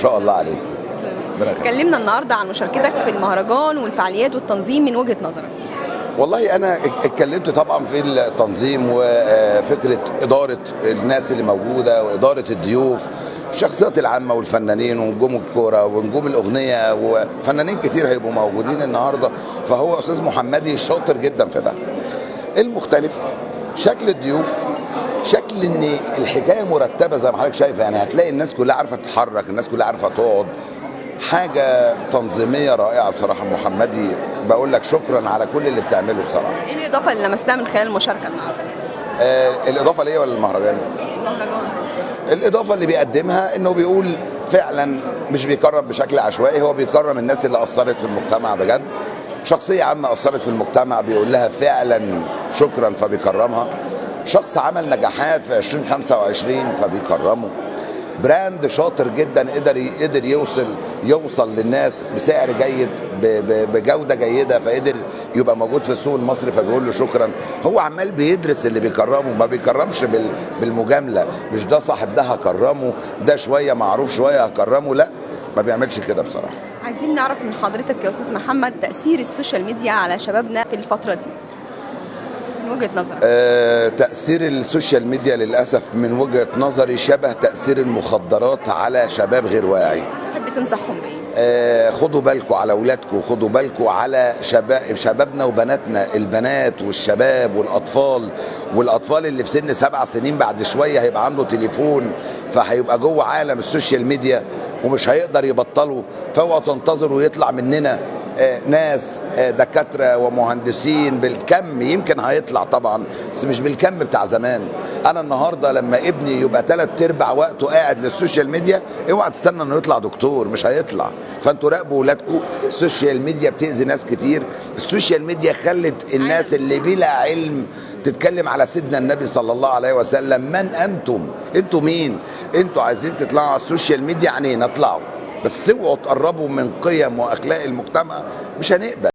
شاء الله عليك. ربنا يخليك. كلمنا النهارده عن مشاركتك في المهرجان والفعاليات والتنظيم من وجهه نظرك. والله انا اتكلمت طبعا في التنظيم وفكره ادارة الناس اللي موجودة واداره الضيوف، الشخصيات العامة والفنانين ونجوم الكورة ونجوم الاغنية وفنانين كتير هيبقوا موجودين النهارده، فهو استاذ محمدي شاطر جدا في ده. المختلف شكل الضيوف، شكل ان الحكاية مرتبه زي ما حضرتك شايفه، يعني هتلاقي الناس كلها عارفه تتحرك، الناس كلها عارفه تقعد، حاجة تنظيميه رائعة بصراحة. محمدي بقول لك شكرا على كل اللي بتعمله بصراحة. ايه الاضافة اللي لمستها من خلال المشاركة النهارده؟ الاضافة ليا ولا المهرجان؟ المهرجان. الاضافة اللي بيقدمها انه بيقول فعلا مش بيكرم بشكل عشوائي، هو بيكرم الناس اللي اثرت في المجتمع بجد. شخصية عامة اثرت في المجتمع بيقول لها فعلا شكرا فبيكرمها. شخص عمل نجاحات في 2025 فبيكرمه. brand شاطر جدا قدر يوصل للناس بسعر جيد بجوده جيدة، فقدر يبقى موجود في السوق المصري فبيقول له شكرا. هو عمال بيدرس اللي بيكرمه، ما بيكرمش بالمجامله، مش ده صاحب ده هكرمه، ده شوية معروف شوية هكرمه، لا ما بيعملش كده بصراحة. عايزين نعرف من حضرتك يا استاذ محمد تاثير ال social media على شبابنا في الفترة دي من وجهه نظرك. تأثير ال social media للأسف من وجهة نظري شبه تأثير المخدرات على شباب غير واعي. تحب تنصحهم بايه؟ خدوا بالكم على اولادكم، خدوا بالكم على شبابنا وبناتنا، البنات والشباب والاطفال، والاطفال اللي في سن 7 سنين بعد شوية هيبقى عنده تليفون، فهيبقى جوه عالم ال social media ومش هيقدر يبطله. فاوعوا تنتظروا يطلع مننا ناس دكاترة ومهندسين بالكم، يمكن هيطلع طبعا بس مش بالكم بتاع زمان. انا النهارده لما ابني يبقى 3/4 وقته قاعد لل social media، اوعى تستنى انه يطلع دكتور، مش هيطلع. فانتوا راقبوا ولادكم. ال social media بتاذي ناس كتير، ال social media خلت الناس اللي بلا علم تتكلم على سيدنا النبي صلى الله عليه وسلم. من انتم؟ انتوا مين؟ انتوا عايزين تطلعوا على ال social media؟ يعني نطلعوا، بس اوعوا تقربوا من قيم واخلاق المجتمع، مش هنقبل.